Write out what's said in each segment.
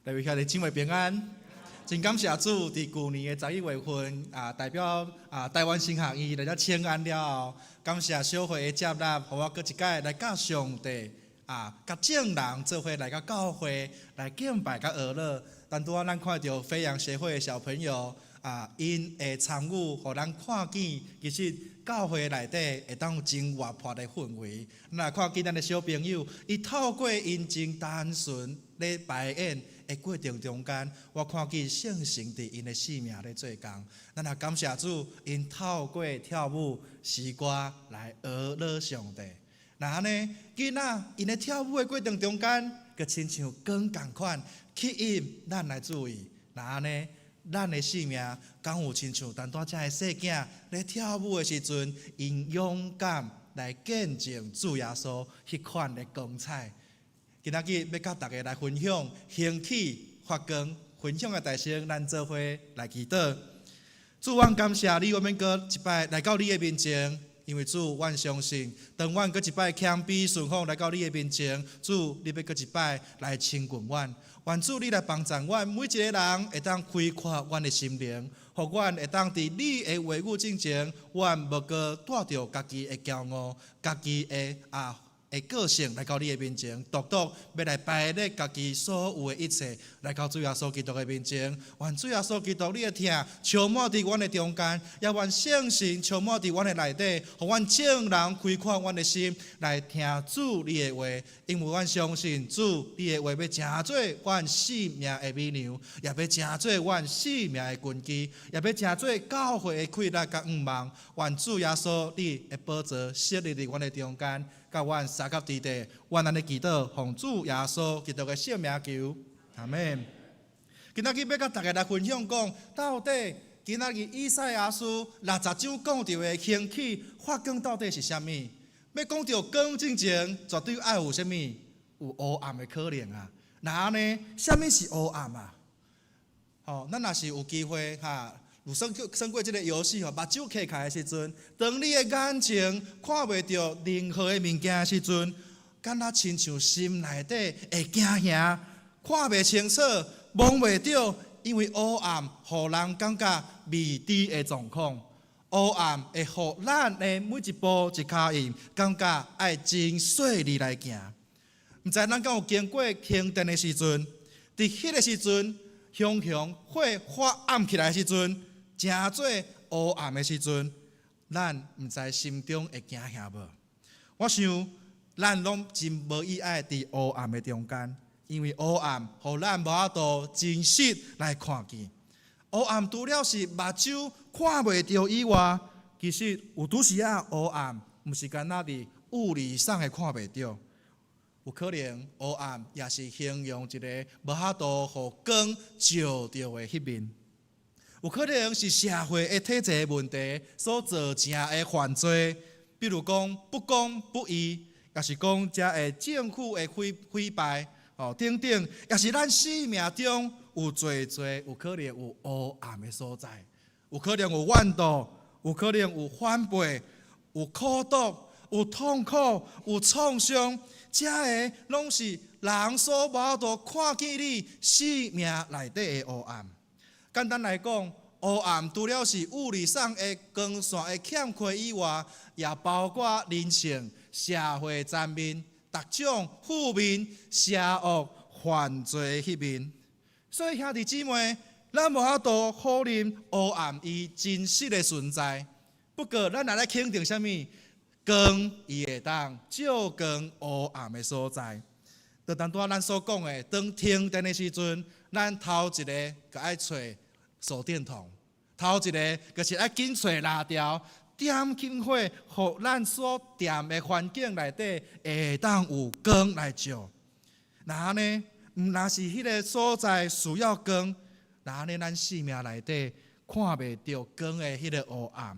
各位兄弟姊妹平安，真感謝主，佇舊年的11月份啊，代表啊臺灣神學院來遮請安了後，感謝小會的接納，予我閣一擺來佮上帝啊，佮眾人做伙來到教會來敬拜佮哀樂。但拄仔咱看著飛揚協會的小朋友啊，𪜶會參與，予咱看見其實教會內底會當有真活潑的氛圍。咱看見咱的小朋友，伊透過𪜶真單純咧排演的過程中間，我看見聖神佇𪜶的生命咧做工。咱也感謝主，𪜶透過跳舞、詩歌來哀樂上帝。若按呢，囡仔𪜶咧跳舞的過程中間，閣親像光仝款吸引咱來注意。若按呢，咱的生命敢有親像單拄這个細囝咧跳舞的時陣，𪜶勇敢來見證主耶穌彼款的光彩。今仔日欲佮大家來分享興起發光，分享的大先，咱做伙來祈禱。主，阮感謝你，阮欲閣一擺來到你的面前，因為主，阮相信，當阮閣一擺謙卑順服來到你的面前，主，你欲閣一擺來親近阮。願主你來幫助阮每一个人，會當開闊阮的心靈，予阮會當佇你的話語進前，阮無閣帶著家己的驕傲、家己的啊的個性來到你的面前，獨獨欲來排列家己所有的一切，來到主耶穌基督的面前。願主耶穌基督你的疼充滿佇阮的中間，也願聖神充滿佇阮的內底，予阮眾人開闊阮的心來聽主你的話，因為阮相信主你的話欲成做阮生命的美糧，也欲成做阮生命的根基，也欲成做教會的氣力佮向望。願主耶穌你的寶座設立佇阮的中間，佮阮相佮佇地，阮按呢祈禱，奉主耶穌基督的聖名求，阿們。今仔日欲佮大家來分享講，到底今仔日以賽亞書60章講著的興起發光到底是啥物？欲講著光進前，絕對愛有啥物？有烏暗的可能啊！若按呢，啥物是烏暗啊？吼，咱若是有機會哈，有耍耍過這个遊戲吼，目睭開開的時陣，當你的眼睛看袂著任何的物件的時陣，敢若親像心內底會驚嚇，看袂清楚，摸袂著，因為烏暗予人感覺未知的狀況，烏暗會予咱的每一步一跤印，感覺愛真細膩來行。毋知咱敢有經過停電的時陣，佇彼个時陣，熊熊火發暗起來的時陣，誠做烏暗的時陣，咱毋知心中會驚嚇無？我想，咱攏真無意愛佇烏暗的中間，因為烏暗予咱無法度真實來看見。烏暗除了是目睭看袂著以外，其實有拄時仔烏暗，毋是干焦佇物理上的看袂著。有可能烏暗也是形容一个無法度予光照著的彼面。有可能是社會的體制問題所造成的犯罪，比如講不公不義，抑是講遮个政府的毀毀敗，哦等等，抑是咱生命中有濟濟有可能有烏暗的所在，有可能有怨妒，有可能有反背，有苦毒，有痛苦，有創傷，這个攏是人所無法度看見你生命內底的烏暗。簡單來講，烏暗除了是物理上的光線的欠缺以外，也包括人性、社會層面、各種負面、邪惡、犯罪彼面。所以兄弟姊妹，咱無法度否認烏暗伊真實的存在。不過，咱若來肯定啥物？光伊會當照光烏暗的所在。就當拄仔咱所講的，當停電的時陣，咱頭一个就愛揣手電筒，頭一个就是愛緊揣蠟燭，點起火，予咱所踮的環境內底會當有光來照。若按呢，毋若是彼个所在需要光，若按呢，咱生命內底看袂著光的彼个烏暗，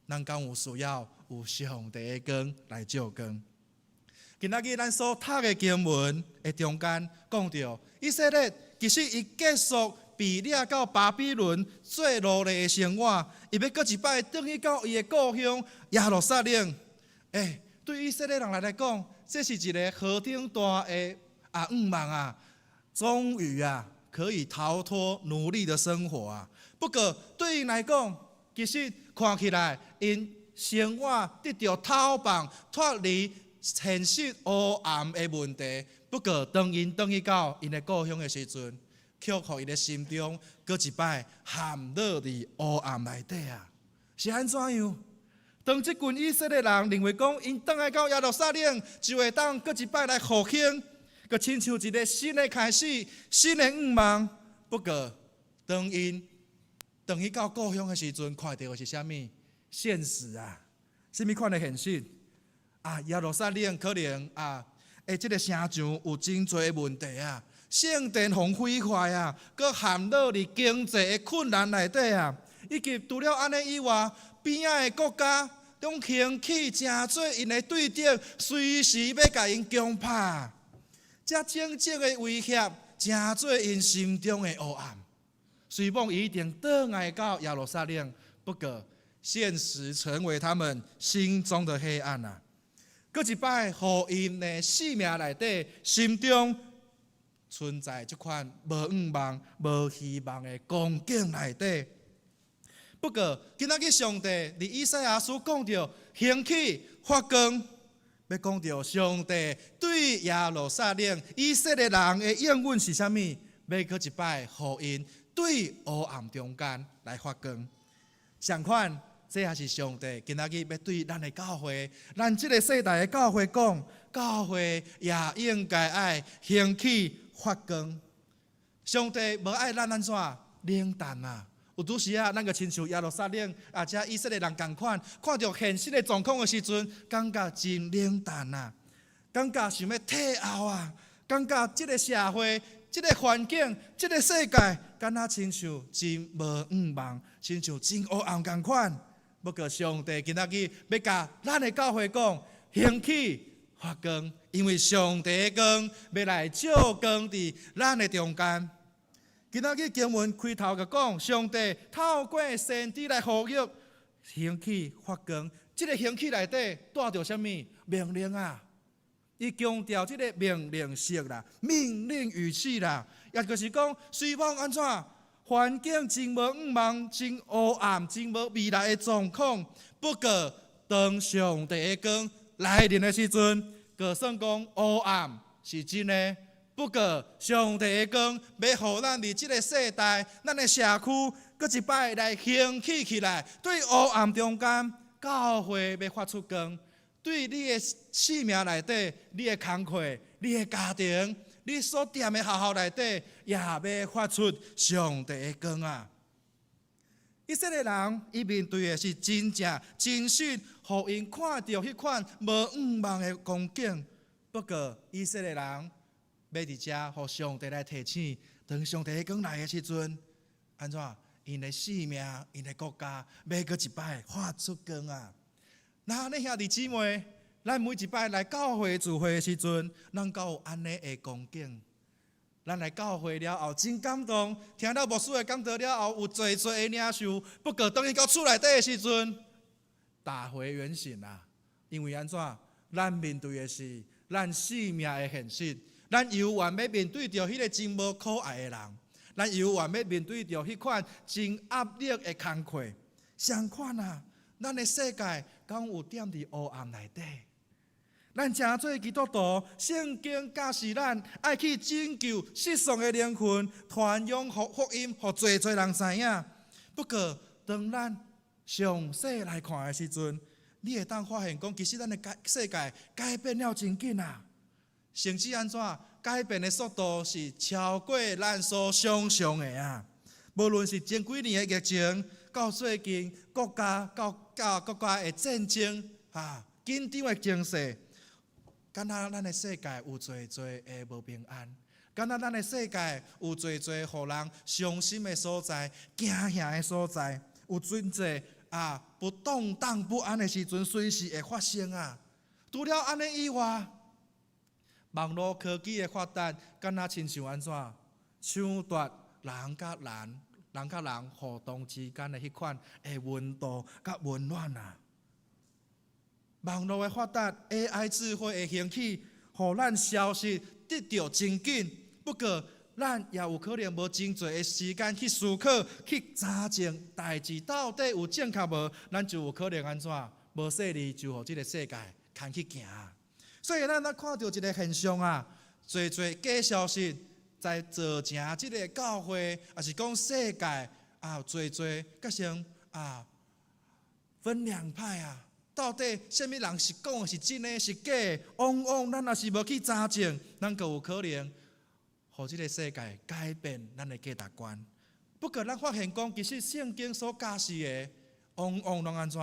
咱敢有需要有上帝的光來照光？今仔日咱所讀的經文的中間講著，以色列其實伊結束被掠到巴比倫做奴隸的生活，伊欲閣一擺轉去到伊的故鄉耶路撒冷。欸，對以色列人來講，這是一个何等大的啊向望啊！終於啊，可以逃脫奴隸的生活啊。不過對𪜶來講，其實看起來𪜶生活得著逃放、脫離現實黑暗的問題。不過當𪜶轉去到𪜶的故鄉的時陣，卻予𪜶的心中閣一擺陷落佇黑暗內底啊！是按怎樣？當這群以色列人認為講，𪜶轉來到耶路撒冷就會當閣一擺來復興，閣親像一個新的開始、新的願望。不過，當𪜶轉去到故鄉的時陣，看著的是啥物？現實啊！啥物款的現實？啊，耶路撒冷可能啊，欸，這个城牆有真濟的問題啊，聖殿予毀壞啊，閣陷落佇經濟的困難內底啊，以及除了按呢以外，邊仔的國家攏興起誠濟𪜶的對敵，隨時欲共𪜶攻拍，這種種的威脅，成做𪜶心中的黑暗。雖罔伊已經轉來到耶路撒冷，不過現實成為他們心中的黑暗啊！閣一擺，予𪜶的性命內底，心中存在這款無願望、無希望的光景內底。不過，今仔日上帝佇以賽亞書講著興起發光，欲講著上帝對耶路撒冷以色列人的應允是啥物？欲閣一擺，予𪜶對黑暗中間來發光。相款，這也是上帝今仔日欲對咱的教會、咱這个世代的教會講，教會也應該愛興起發光。上帝無愛咱按怎冷淡啊！有拄時仔，咱就親像耶路撒冷啊，這以色列人仝款，看著現實的狀況的時陣，感覺真冷淡啊，感覺想欲退後啊，感覺這个社會、這个環境、這个世界，敢若親像真無願望，親像真黑暗仝款。不過上帝今仔日欲共咱的教會講，興起發光，因為上帝的光欲來照光佇咱的中間。今仔日經文開頭就講，上帝透過先知來呼籲興起發光。這个興起內底帶著啥物命令啊？伊強調這个命令式啦，命令語氣啦，也就是講，雖罔按怎環境真無願望、真黑暗、真無未來的狀況，不過當上帝的光來臨的時陣，就算講黑暗是真的。不過，上帝的光欲予咱佇這个世代、咱的社區，閣一擺來興起起來，對黑暗中間，教會欲發出光，對你的生命內底、你的工課、你的家庭、你所踮的學校內底，也欲發出上帝的光啊！以色列人伊面對的是真正真實，予𪜶看著彼款無願望的光景。不過，以色列人欲佇遮，予上帝來提醒，當上帝的光來的時陣，按怎？𪜶的性命、𪜶的國家，欲閣一擺發出光啊！那恁兄弟姊妹，咱每一擺來教會聚會的時陣，咱敢有按呢的光景？咱來教會了後，真感動，聽了牧師的講道了後，有濟濟的領受。不過，當伊到厝內底的時陣，打回原形啊！因為按怎？咱面對的是咱性命的現實。咱猶原欲面對著彼个真無可愛的人，咱猶原欲面對著彼款真壓力的工課。相款啊，咱的世界敢有踮佇黑暗內底？咱成做基督徒，聖經教示咱愛去拯救失喪的靈魂，傳揚福音，予濟濟人知影。不過，當咱詳細來看的時陣，你會當發現講，其實咱的世界改變了真緊啊！甚至按怎改變的速度是超過咱所想象的啊！無論是前幾年的疫情，到最近國家佮國家的戰爭，啊，緊張的情勢，敢若咱的世界有濟濟的無平安，敢若咱的世界有濟濟予人傷心的所在、驚嚇的所在，有真濟啊不動盪不安的時陣，隨時會發生啊！除了按呢以外，網路科技的發達，敢若親像按怎搶奪人佮人、人佮人互動之間的彼款的溫度佮溫暖啊！網路的發達，AI 智慧的興起，予咱消息得著真緊。不過，咱也有可能無真濟的時間去思考、去查證代誌到底有正確無，咱就有可能按怎無細膩就予這个世界牽去行。所以咱若看著一个現象啊，濟濟假消息在造成這个教會，抑是講世界啊，濟濟結成啊分兩派啊。到底啥物人是講的是真的是假的？往往咱若是無去查證，咱閣有可能予這个世界改變咱的價值觀。不過咱發現講，其實聖經所教示的，往往攏按怎，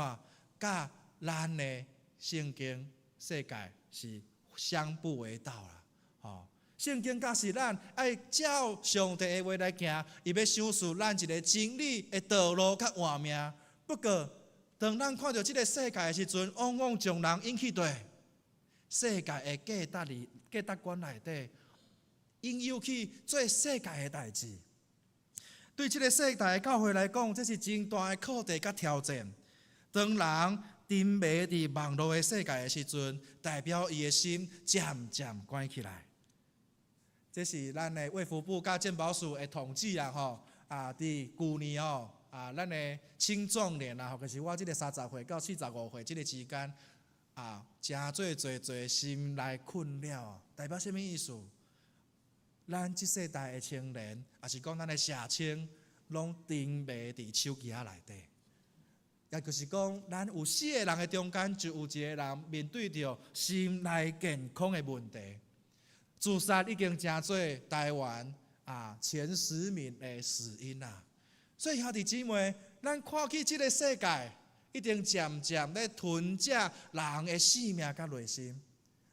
佮咱的聖經世界是相不為道啦。吼，聖經教示咱愛照上帝的話來行，伊欲賞賜咱一个真理的道路佮活命。不過，當咱看著這个世界的時陣，往往將人引去佗世界的價值裡、價值觀內底，引誘去做世界的代誌。對這个世代的教會來講，這是真大的課題佮挑戰。當人沉迷佇網路的世界的時陣，代表伊的心漸漸關起來。這是咱的衛福部佮健保署的統計啊，吼啊，佇舊年哦，啊，咱的青壯年啊，吼，就是我這个30歲到45歲這个之間，啊，誠濟濟濟心內困擾，代表啥物意思？咱這世代的青年，抑是講咱的社青，攏沉迷佇手機仔內底。也就是講，咱有四个人的中間，就有一个人面對著心內健康的問題。自殺已經成做台灣啊前十名的死因啊！所以兄弟姊妹，咱看起這个世界，已經漸漸咧吞食人的性命佮內心。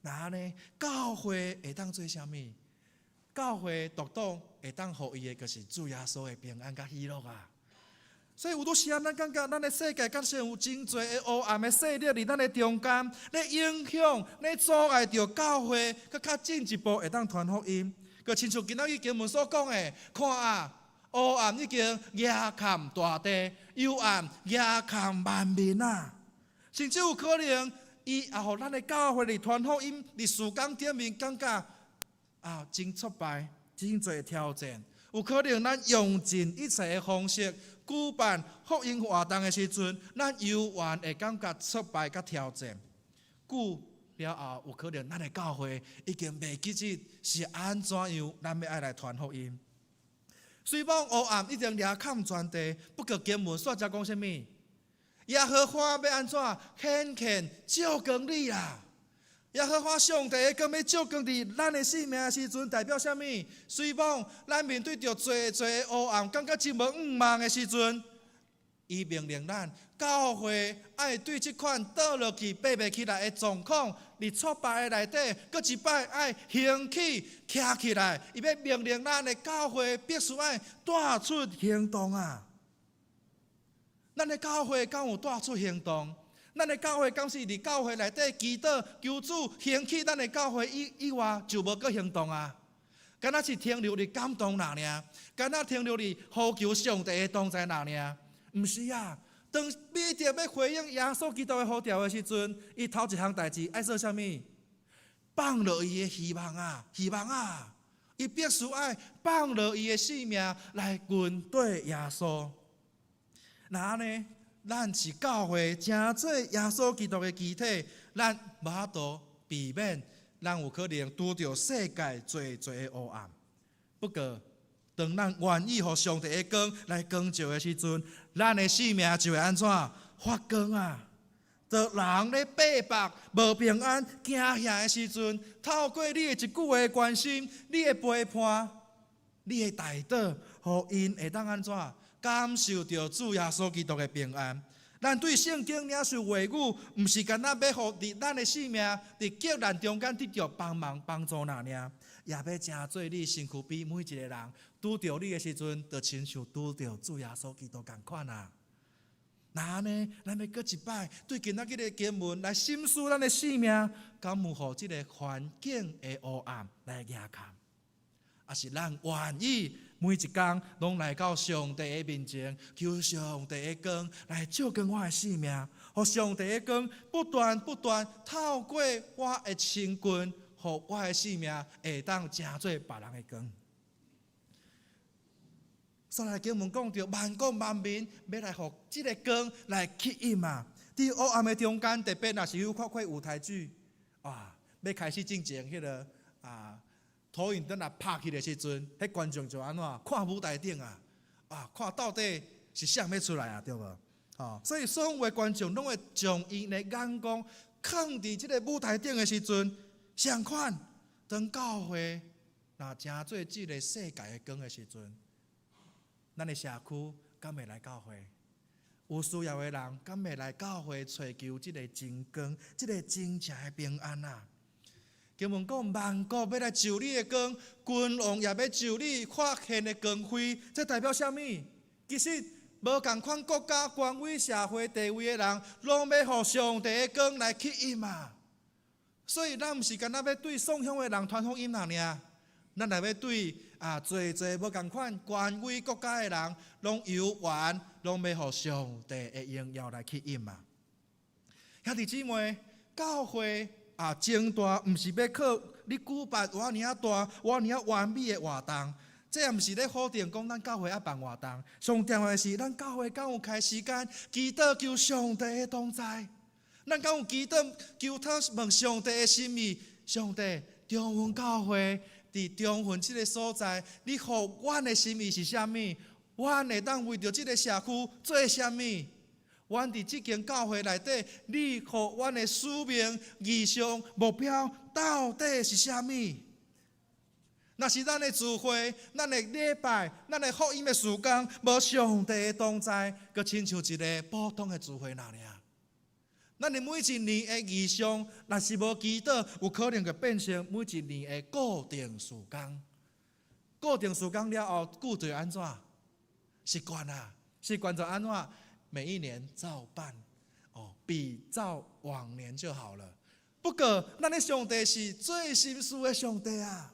若按呢，教會會當做啥物？教會獨當會當予伊的，就是主耶穌的平安佮喜樂啊！所以有拄時啊，咱感覺咱的世界敢像有真濟的黑暗的勢力佇咱的中間，咧影響、咧阻礙著教會，閣較進一步會當傳福音。閣親像今仔日經文所講的，看啊，黑暗已經壓冚大地，幽暗壓冚萬民啊！甚至有可能，伊也予咱的教會佇傳福音、佇事工頂面感覺啊，真挫敗、真濟挑戰。有可能咱用盡一切的方式舉辦福音活動的時陣，咱猶原會感覺挫敗佮挑戰。久了後，有可能咱的教會已經袂記得是按怎樣，咱欲愛來傳福音。雖罔黑暗已經掠冚全地，不過經文煞才講啥物？耶和華欲按怎顯現照光你啦！耶和華上帝的光欲照光佇咱的生命的時陣，代表啥物？雖罔咱面對著濟濟黑暗，感覺真無向望的時陣，伊命令咱教會愛對這款倒落去、爬袂起來的狀況，佇挫敗的內底，閣一擺愛興起、徛起來。伊欲命令咱的教會必須愛帶出行動啊！咱的教會敢有帶出行動？咱的教會敢是佇教會內底祈禱求主興起咱的教會以以外，就無閣行動啊？敢若是停留佇感動爾爾，敢若停留佇呼求上帝的同在爾爾？毋是啊！當彼得欲回應耶穌基督的呼召的時陣，伊頭一項代誌愛做啥物？放落伊的漁網啊，漁網啊！伊必須愛放落伊的性命來跟綴耶穌。若按呢，咱是教會，成做耶穌基督的肢體，咱無法度避免，咱有可能拄著世界濟濟的黑暗。不過，當咱願意予上帝的光來光照的時陣，咱的生命就會按怎發光啊！當人咧逼迫、無平安、驚嚇的時陣，透過你的一句話關心、你的陪伴、你的代禱，予𪜶會當按怎感受著主耶穌基督的平安。咱對聖經領受話語，毋是干焦欲予佇咱的生命佇急難中間得著幫忙幫助爾爾，也欲成做你身軀邊每一个人拄著你的時陣，就親像拄著主耶穌基督仝款啊！若按呢，咱欲閣一擺對今仔日的經文來審視咱的生命，敢有予這个環境的黑暗來壓冚？抑是咱願意每一工攏來到上帝的面前，求上帝的光來照光我的生命，予上帝的光不斷不斷透過我的身軀，予我的生命會當成做別人的光。所以經文講著萬國萬民欲來予這个光來吸引啊！佇黑暗的中間，特別若是有看過舞台劇，啊，欲開始進前彼个啊，投影燈若拍去的時陣，彼觀眾就按怎看舞台頂啊，啊，看到底是啥欲出來啊，對無？哦，所以所有的觀眾攏會將𪜶的眼光囥佇這个舞台頂的時陣，相款當教會若成做這个世界的光的時陣，咱的社區敢會來教會？有需要的人敢會來教會揣求這个真光、這个真正的平安啊？經文講，萬國欲來受你的光，君王也欲受你發現的光輝，這代表啥物？其實無仝款國家、權威、社會地位的人，攏欲予上帝的光來吸引啊！所以咱毋是干焦欲對宋鄉的人傳福音爾，咱也欲對啊，濟濟無仝款權威國家的人，攏有緣，攏欲予上帝的榮耀來吸引啊！兄弟姊妹，教會啊，增大毋是欲靠你舉辦偌爾仔大、偌爾仔完美的活動，這也毋是咧否定講咱教會愛辦活動。上重要的是，咱教會敢有開時間祈禱求上帝的同在，咱敢有祈禱求討問上帝的心意。上帝，中雲教會佇中雲這个所在，你予阮的心意是啥物？阮會當為著這个社區做啥物？阮佇這間教會內底，你予阮的使命、異象、目標到底是啥物？若是咱的聚會、咱的禮拜、咱的福音的時間，無上帝的同在，閣親像一个普通的聚會爾。咱的每一年的異象，若是無祈禱，有可能就變成每一年的固定時間。固定時間了後，久就按怎？習慣啊，習慣就按怎？每一年照辦，哦，比照往年就好了。不過，咱的上帝是做心事的上帝啊！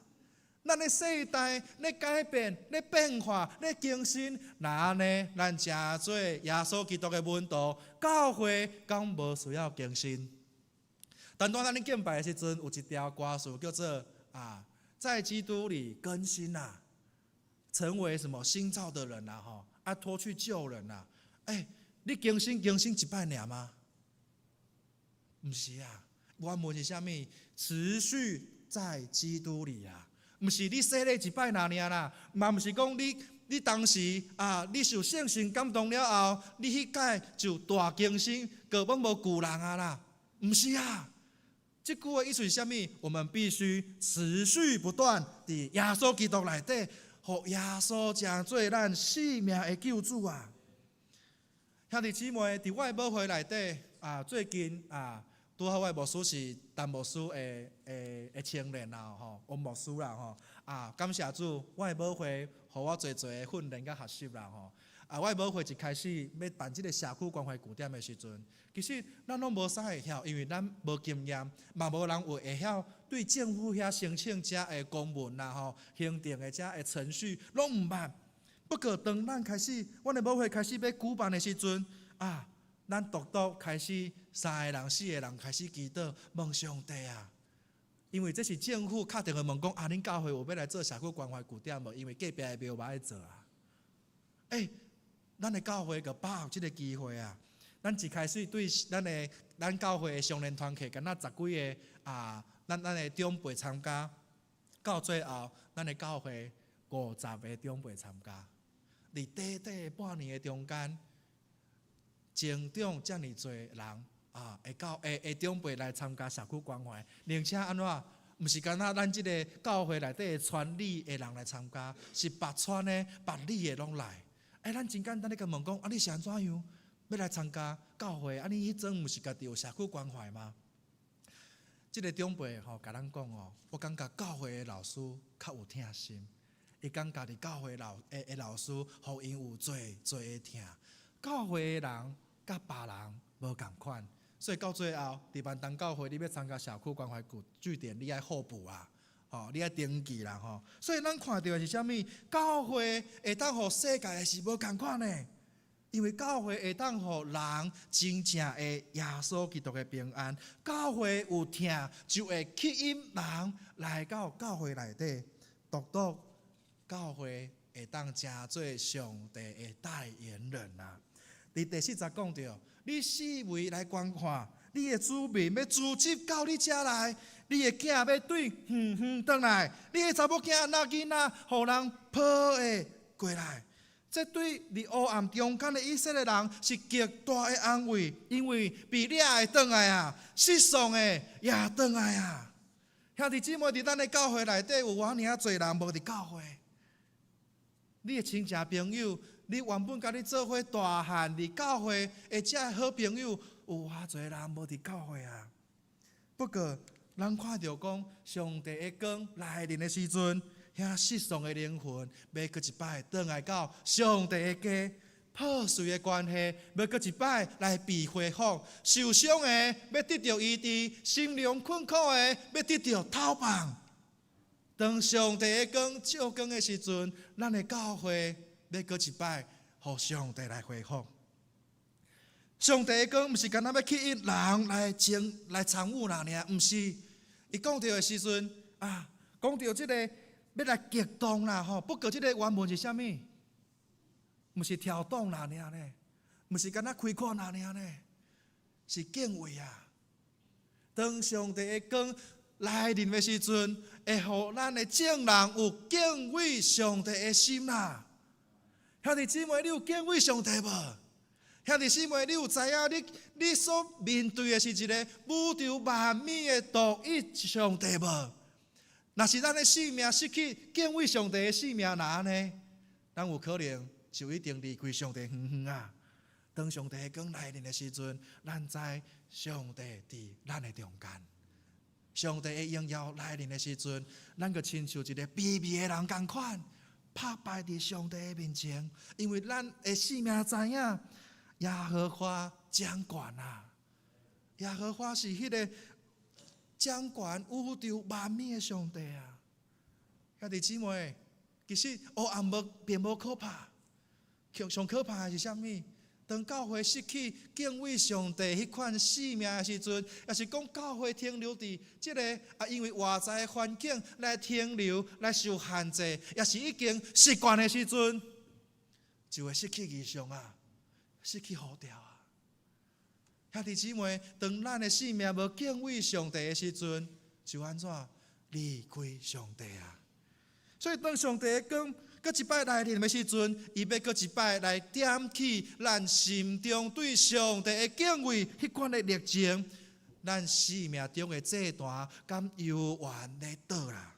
咱的世代咧改變、咧變化、咧更新，若按呢，咱成做耶穌基督的門徒，教會敢無需要更新？當當咱咧敬拜的時陣，有一條歌詞叫做啊，在基督裡更新啊，成為什麼新造的人啊？吼，啊，脫去舊人啊！欸，你更新更新一擺爾嗎？毋是啊，原文是啥物？持續在基督裡啊！毋是你洗禮一擺爾啦，嘛毋是講你當時啊，你受聖神感動了後，你彼擺就大更新，閣攏無舊人啊啦，毋是啊。這句話意思是啥物？我們必須持續不斷佇耶穌基督內底，予耶穌成做咱性命的救主啊！兄弟姊妹，佇我的母會內底啊，最近啊，拄好我的牧師是陳牧師的青年啦吼，王牧師啦吼啊，感謝主，我的母會予我濟濟的訓練佮學習啦吼。啊，我的母會一開始欲辦這个社區關懷據點的時陣，其實咱攏無啥會曉，因為咱無經驗，嘛無人有會曉對政府遐申請遮的公文啦吼，行政的遮的程序攏毋捌。不過當咱開始，阮的母會開始欲舉辦的時陣，啊，咱獨獨開始三个人、四个人開始祈禱問上帝啊，因為這是政府敲電話問講啊，恁教會有欲來做社區關懷據點無？因為隔壁的廟嘛愛做啊。欸，咱的教會就把握這个機會啊！咱一開始對咱的咱教會的少年團契，敢若十幾个啊，咱的長輩參加，到最後，咱的教會50個長輩參加。佇短短半年的中間，增長遮爾濟人啊，會到會會長輩來參加社區關懷，並且按怎？毋是干焦咱這个教會內底的村里的人來參加，是別村的、別里的攏來。欸，咱真簡單咧共問講，啊，你是按怎樣欲來參加教會？啊，你彼陣毋是家己有社區關懷嗎？這个長輩吼，共咱講哦，我感覺教會的老師較有疼心。伊感覺佇教會老的的老師，予𪜶有濟濟的疼。教會的人佮別人無仝款，所以到最後，佇萬東教會，你欲參加社區關懷據點，你愛候補啊，吼，你愛登記啦，吼。所以咱看著的是啥物？教會會當予世界是無仝款的，因為教會會當予人真正的耶穌基督的平安。教會有疼，就會吸引人來到教會內底，獨獨。教會會會當成做上帝的代言人啊！佇第四節講著，你四圍來觀看，你的子民欲聚集到你遮來，你的囝欲對遠遠轉來，你的查某囝若囡仔，予人抱的過來。這對佇黑暗中間的以色列人是極大的安慰，因為被掠的轉來啊，失喪的也轉來啊。兄弟姊妹，佇咱的教會內底有偌爾濟人無佇教會？你的親戚朋友，你原本佮你做伙大漢佇教會的這好朋友，有偌濟人無佇教會啊？不過，咱看著講，上帝的光來臨的時陣，遐失喪的靈魂，欲閣一擺轉來到上帝的家；破碎的關係，欲閣一擺來被恢復；受傷的欲得著醫治；心靈困苦的欲得著透放。當上帝的光照光的時陣，咱的教會欲閣一擺，予上帝來恢復。上帝的光毋是干焦欲吸引人來爭來參與爾，毋是。伊講著的時陣啊，講著這個欲來激動啦吼。不過這個原文是啥物？毋是挑動爾呢，毋是干焦開闊爾呢，是敬畏啊。當上帝的光來臨的時陣，會予咱的眾人有敬畏上帝的心啦。兄弟姊妹，你有敬畏上帝無？兄弟姊妹，你有知影你你所面對的是一個宇宙萬物的獨一上帝無？若是咱的生命失去敬畏上帝的生命，哪按呢？咱有可能就一定離開上帝遠遠啊！當上帝的光來臨的時陣，咱知上帝佇咱的中間。上帝的榮耀來臨的時陣，咱就親像一個卑微的人仝款，拍敗佇上帝的面前，因為咱的生命知影耶和華掌權啊！耶和華是彼個掌權宇宙萬物的上帝啊！兄弟姊妹，其實黑暗無並無可怕，上可怕的是啥物？當教會失去敬畏上帝彼款生命的時陣，抑是講教會停留佇這個啊，因為外在的環境來停留、來受限制，抑是已經習慣的時陣，就會失去異象啊，失去呼召啊。兄弟姊妹，當咱的生命無敬畏上帝的時陣，就按怎離開上帝啊？所以當上帝的光閣一擺來臨的時陣，伊欲閣一擺來點起咱心中對上帝的敬畏彼款的熱情，咱生命中的祭壇敢猶原咧倒啦？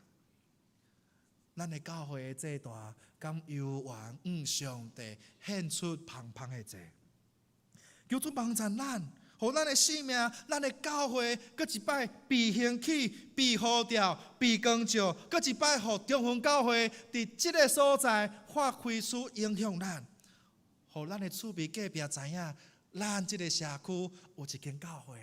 咱的教會的祭壇敢猶原向上帝獻出芳香的祭？求主幫助咱，予咱的生命、咱的教會，閣一擺被興起、被呼召、被光照，閣一擺予中雲教會佇這个所在發揮出影響咱，予咱的厝邊隔壁知影，咱這个社區有一間教會，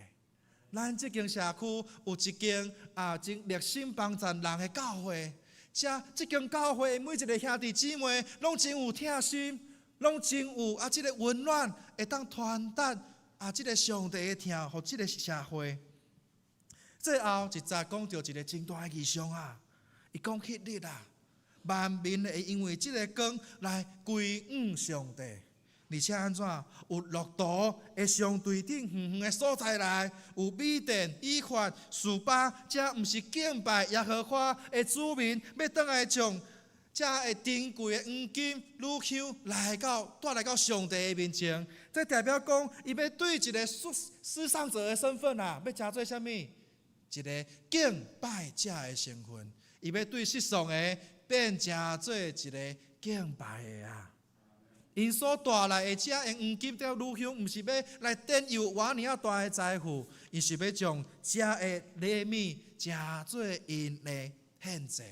咱這間社區有一間啊真熱心幫助人的教會。遮這間教會每一个兄弟姊妹攏真有疼心，攏真有啊這个溫暖，會當傳達啊這个上帝的疼，予這个社會。最後一節講著一个真大的異象啊！伊講彼日啊，萬民會因為這个光來歸向上帝，而且按怎有駱駝會從對頂遠遠的所在來，有米甸、以法、示巴，這毋是敬拜耶和華的子民，欲轉來將這个珍貴的黃金、乳香來到帶來到上帝的面前。這代表講，伊欲對一个失喪者的身份啊，欲成做啥物？一个敬拜者的身份，伊欲對失喪的變成做一个敬拜的啊。𪜶所帶來的這個黃金佮乳香，毋是欲來展耀偌爾仔大的財富，伊是欲將這个禮物成做𪜶的獻祭。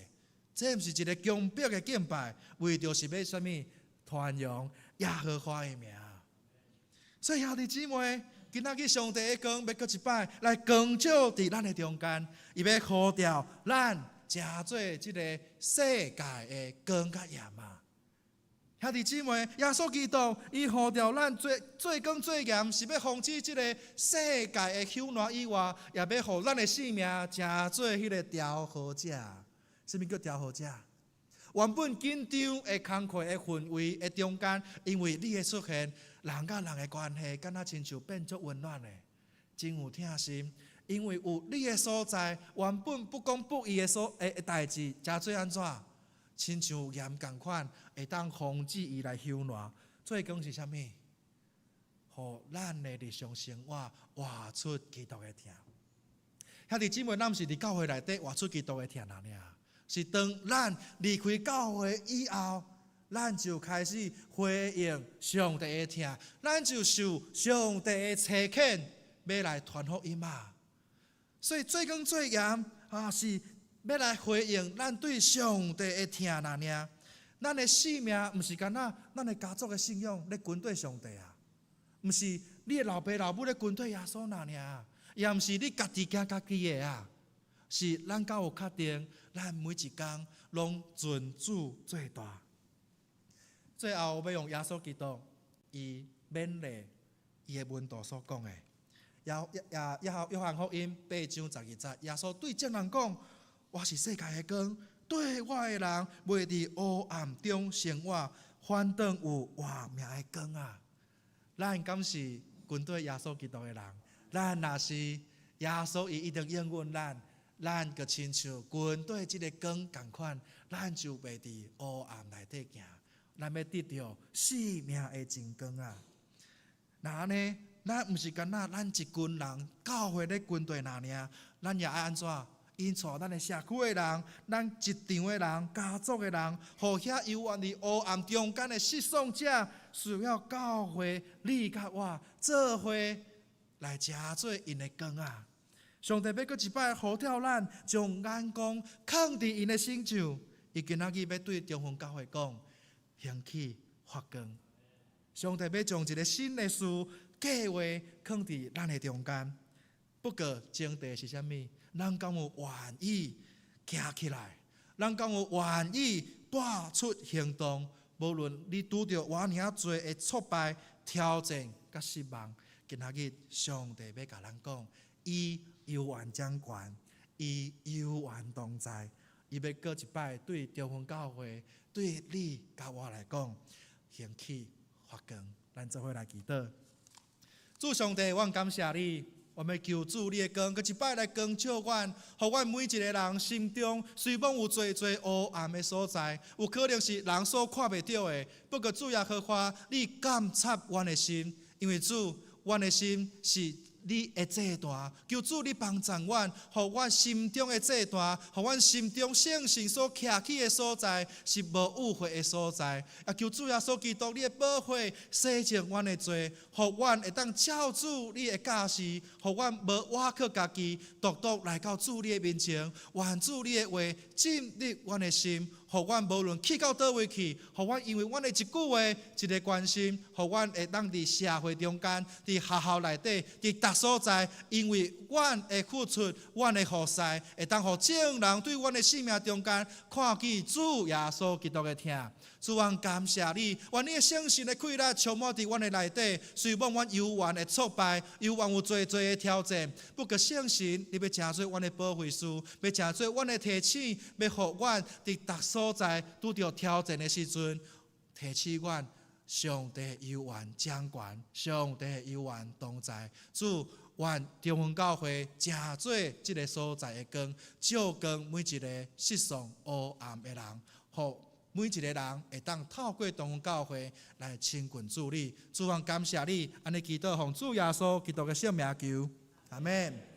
這毋是一个強迫的敬拜，為著是欲啥物？傳揚耶和華的名。所以兄弟姊妹，今仔日上帝的光欲閣一擺來光照佇咱的中間，伊欲呼召咱成做這个世界的光佮鹽啊！兄弟姊妹，耶穌基督伊呼召咱做做光做鹽，是欲防止這个世界的朽爛以外，也欲予咱的生命成做彼个調和者。啥物叫調和者？原本緊張的工課的氛圍的中間，因為你的出現，人佮人的關係，敢若親像變做溫暖的，真有疼心。因為有你的所在，原本不公不義的所的代誌，成做按怎？親像鹽仝款，會當防止伊來朽爛。做光是啥物？予咱的日常生活活出基督的疼。兄弟姊妹，咱毋是佇教會內底活出基督的疼爾，是當咱離開教會以後，咱就開始回應上帝的疼，咱就受上帝的差遣，欲來傳福音啊！所以做光做鹽啊，是欲來回應咱對上帝的疼爾。咱的性命毋是干焦咱的家族的信仰咧跟綴上帝啊，毋是你的老爸老母咧跟綴耶穌爾，也毋是你家己行家己的啊，是咱敢有確定，咱每一工攏尊主做大。最後，我欲用耶穌基督伊勉勵伊的門徒所講的。約翰福音八章十二節，耶穌對眾人講：我是世界的光，綴我的人袂佇黑暗中生活，反倒有活命的光啊！咱敢是跟綴耶穌基督的人？咱若是耶穌，伊一定應允咱，咱就親像跟綴這个光仝款，咱就袂佇黑暗內底行，咱欲得著生命的真光啊！若按呢，咱毋是干焦咱一群人教會咧跟綴爾，咱也愛按怎？引帶咱的社區的人，咱職場的人，家族的人，予遐猶原佇黑暗中間的失喪者，需要教會你佮我做伙來成做𪜶的光啊！上帝欲閣一擺呼召咱，將眼光囥佇𪜶的身上。伊今仔日欲對中雲教會講：興起發光。上帝欲將一个新的事計劃囥佇咱的中間。不過前提是啥物？咱敢有願意行起來？咱敢有願意帶出行動？無論你拄著偌爾濟的挫敗、挑戰佮失望，今仔日上帝欲共咱講，伊猶原掌權，伊猶原同在，伊欲閣一擺對中雲教會、對你佮我來講，興起發光。咱做伙來祈禱。主上帝，阮感謝你。我欲求主你的光，閣一擺來光照阮，予阮每一个人心中雖罔有濟濟黑暗的所在，有可能是人所看袂著的。不過主耶和華，你監察阮的心，因為主，阮的心是你的祭壇，求主你幫助阮，予阮心中的祭壇，予阮心中聖神所徛起的所在，是無污穢的所在。啊，求主耶穌基督，你的寶血洗淨阮的罪，予阮會當照主你的教示，予阮無倚靠家己，獨獨來到主你的面前，願主你的話進入阮的心，予阮無論去到佗位去，予阮因為阮的一句話、一个關心，予阮會當佇社會中間、佇學校內底、佇逐所在，因為阮的付出、阮的服侍，會當予眾人對阮的生命中間看見主耶穌基督的疼。主，阮感謝你，願你的聖神的氣力充滿佇阮的內底。雖罔阮猶原會挫敗，猶原有濟濟的挑戰，不過聖神，你欲成做阮的保惠師，欲成做阮的提醒，欲予阮佇逐所在拄著挑戰的時陣，提醒阮上帝猶原掌權，上帝猶原同在。主，願中雲教會成做這个所在的光，照光每一个失喪黑暗的人，予每一个人會當透過中雲教會來親近主你。主，阮感謝你，按呢祈禱奉主耶穌基督的聖名求，阿們。